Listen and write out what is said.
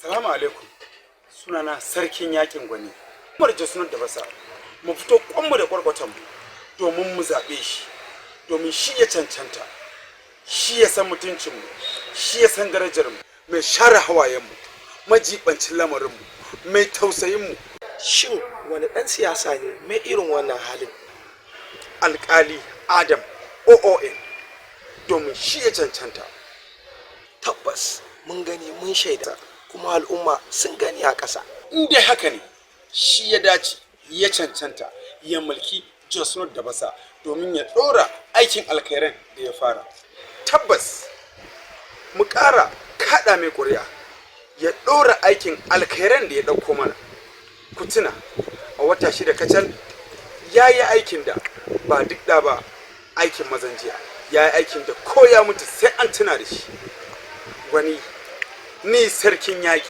Salamu alaikum. Sunana Sarkin Yakin Gwani. Umar Jos North da Basa. Mu fito kwanmu da kwarkwatanmu domin mu zaɓe shi. Domin shi ya cancanta. Shi ya san mutuncinmu. Shi ya san darajarmu. Mai share hawayenmu. Majibancin lamarinmu. Mai tausayinmu. Shin wani ɗan siyasa ne mai irin wannan halin? Alƙali Adam OON. Domin shi ya cancanta. Tabbas, mun gani, mun shaida, kuma al'umma sun gani a ƙasa. In dai haka ne, shi ya dace, ya cancanta ya mulki Jos North da Basa domin ya ɗora aikin alkhairan da ya fara. Tabbas, mu ƙara kaɗa mai ƙuri'a ya ɗora aikin alkhairan da ya ɗauko mana. Ku tuna, a wata 6 kacal ya yi aikin da ba duk da ba, aikin mazan jiya. Ya yi aikin da ko ya mutu sai an tuna da shi. Gwani ni, Sarkin Yaƙi.